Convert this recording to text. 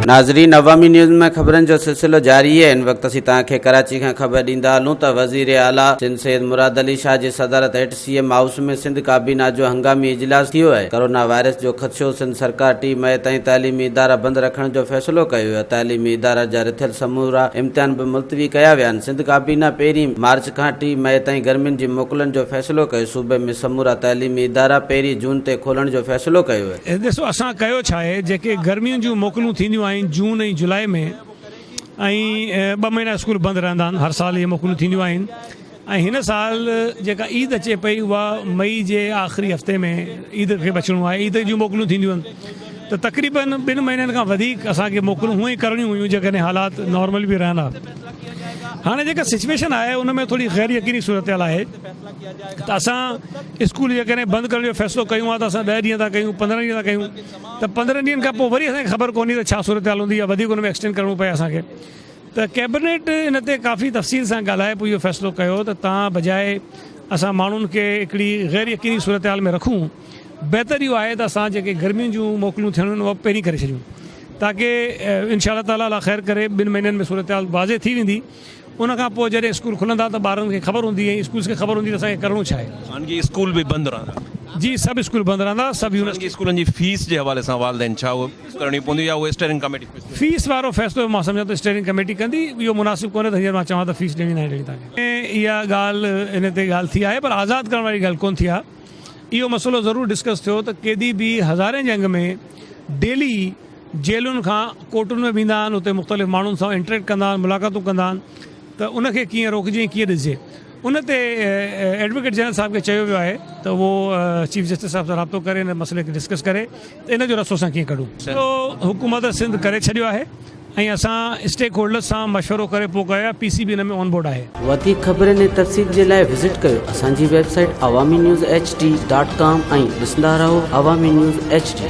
ناظرين عوامي نيوز ۾ خبرن جو سلسلو جاري آهي هن وقت اسين توهان کي ڪراچي کان خبر ڏيندا هلون ته وزير اعليٰ سنڌ سيد مراد علي شاهه جي صدارت هيٺ سي ايم هائوس ۾ سنڌ ڪابينا جو هنگامي اجلاس ٿيو آهي ڪرونا وائرس جو خدشو سنڌ سرڪار ٽي مئي تائين تعليمي ادارا بند رکڻ جو فيصلو ڪيو ويو تعليمي ادارا جا رٿيل سمورا امتحان به ملتوي ڪيا ويا آهن سنڌ ڪابينا پهرين مارچ کان ٽي مئي تائين گرمين جي موڪلن جو فيصلو ڪيو صوبي ۾ سمورا تعليمي ادارا پهرين جون تي کولڻ جو فيصلو ڪيو. ڏسو اسان ڪيو ڇا آهي جيڪي گرمين جون موڪلون ٿينديون آهن جون ۽ جولاء ۾ ۽ ٻه مهينا اسڪول بند رهندا آهن هر سال اهي موڪلون ٿينديون آهن ۽ هن سال جيڪا عيد اچي پئي اها مئي جي آخري هفتي ۾ عيد کي بچڻو آهي عيد جون موڪلون ٿينديون آهن ته تقريبن ٻن مهينن کان وڌيڪ اسان کي موڪلون هونئن ئي ڪرڻيون هيون جيڪڏهن حالات نارمل به رهن ها هاڻي جيڪا سچويشن آهي ان ۾ ٿوري غير يقيني صورتحال آهي ته اسان اسڪول جيڪڏهن بند ڪرڻ جو فيصلو ڪيون ها ته اسان ڏهه ڏينهن ٿا ڪيون 15 ڏينهن ٿا ڪيون ته 15 ڏينهن کان پوء وري اسان کي خبر ڪونهي ته ڇا صورتحال هوندي يا وڌيڪ ان ۾ ايڪسٽينڊ ڪرڻو پئي اسان کي ته ڪيبنيٽ ان تي ڪافي تفصيل سان ڳالهائي پوء اهو فيصلو ڪيو ته تان بجاء اسان ماڻهن کي هڪڙي غير يقيني صورتحال ۾ رکون بهتر اهو آهي ته اسان جيڪي گرمين جون موڪلون ٿيڻيون آهن اهي پهرين ڪري ڇڏيون تاڪه انشاء الله تعالي الله خير ڪري ٻن مهينن ۾ صورتحال واضح ٿي ويندي ان کان پوء جڏهن اسڪول کلندا ته ٻارن کي خبر هوندي ۽ اسڪولز کي خبر هوندي ته اسان کي ڪرڻو ڇا آهي. خانگي اسڪول به بند رهندا؟ جي سڀ اسڪول بند رهندا سڀ خانگي اسڪولن جي فيس جي حوالي سان والدين ڇا اهو ڪرڻي پوندي يا اهو اسٽيئرنگ ڪميٽي فيصلو ڪندي؟ فيس وارو فيصلو مان سمجهان ٿو اسٽيئرنگ ڪميٽي ڪندي اهو مناسب ڪونهي ته هينئر مان چوان ته فيس ڏيڻي ناهي ڏيڻي توهان کي. اها ڳالهه ان تي ڳالهه ٿي آهي پر آزاد ڪرڻ واري ڳالهه ڪونه ٿي آهي اهو مسئلو ضرور ڊسڪس ٿيو ته قيدي به هزارين جي انگ ۾ ڊيلي جيلن کان ڪورٽن ۾ ويندا آهن اتي مختلف ماڻهن سان انٽريڪٽ ڪندا آهن ملاقاتون ڪندا آهن ته ان کي ڪيئن روڪجي ۽ ڪيئن ڏسجي ان تي ايڊووڪيٽ جنرل صاحب کي چيو ويو آهي ته اهو چيف جسٽس صاحب سان رابطو ڪري ان مسئلي کي ڊسڪس ڪري ته ان جو رستو اسان ڪيئن ڪڍون. اهو حڪومت سنڌ ڪري ڇڏيو آهي ۽ اسان اسٽيڪ هولڊرز سان مشورو ڪري پوء ڪيو آهي P C B in ۾ on board آهي. وڌيڪ خبرن ۽ تفصيل جي لاء وزٽ ڪيو اسان جي website Awami news H D dot com ۽ ڏسندا رهو عوامي نيوز ايڇ ڊي.